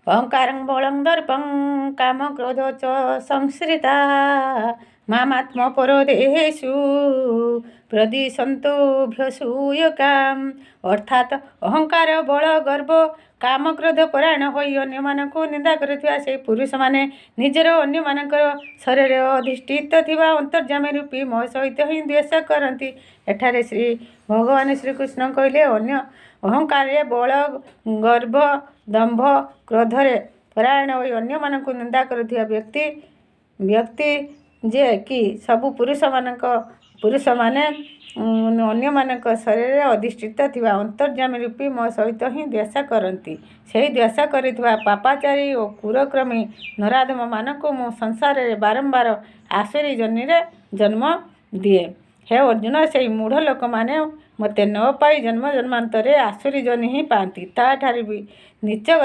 ଅହଙ୍କାରଂ ବଳଂ ଦର୍ପଂ କାମ କ୍ରୋଧ ଚ ସଂଶ୍ରିତା ମାମାତ୍ମପରଦେହେଷୁ ପ୍ରଦିଶନ୍ତୋଭ୍ୟସୂୟକାମ୍। ଅର୍ଥାତ୍ ଅହଙ୍କାର, ବଳ, ଗର୍ବ, କାମ, କ୍ରୋଧ ପରାୟଣ ହୋଇ ଅନ୍ୟମାନଙ୍କୁ ନିନ୍ଦା କରୁଥିବା ସେହି ପୁରୁଷମାନେ ନିଜର ଓ ଅନ୍ୟମାନଙ୍କର ଶରୀରରେ ଅଧିଷ୍ଠିତ ଥିବା ଅନ୍ତର୍ଯ୍ୟାମୀ ରୂପୀ ମୋ ସହିତ ହିଁ ଦ୍ୱେଷ କରନ୍ତି। ଏଠାରେ ଶ୍ରୀ ଭଗବାନ ଶ୍ରୀକୃଷ୍ଣ କହିଲେ, ଅନ୍ୟ ଅହଙ୍କାରରେ, ବଳ, ଗର୍ବ, ଦମ୍ଭ, କ୍ରୋଧରେ ପରାୟଣ ହୋଇ ଅନ୍ୟମାନଙ୍କୁ ନିନ୍ଦା କରୁଥିବା ବ୍ୟକ୍ତି ଯେ କି ସବୁ ପୁରୁଷମାନେ ଅନ୍ୟମାନଙ୍କ ଶରୀରରେ ଅଧିଷ୍ଠିତ ଥିବା ଅନ୍ତର୍ଯ୍ୟାମୀ ରୂପୀ ମୋ ସହିତ ହିଁ ଦ୍ୱେଷ କରନ୍ତି। ସେହି ଦ୍ୱେଷ କରୁଥିବା ପାପାଚାରୀ ଓ କୁରକ୍ରମୀ ନରାଧମମାନଙ୍କୁ ମୁଁ ସଂସାରରେ ବାରମ୍ବାର ଆସୁରୀ ଯୋନିରେ ଜନ୍ମ ଦିଏ। ହେ ଅର୍ଜୁନ, ସେହି ମୂଢ଼ ଲୋକମାନେ ମୋତେ ନ ପାଇ ଜନ୍ମ ଜନ୍ମାନ୍ତରରେ ଆସୁରୀ ଯୋନି ହିଁ ପାଆନ୍ତି, ତା'ଠାରୁ ବି ନୀଚ।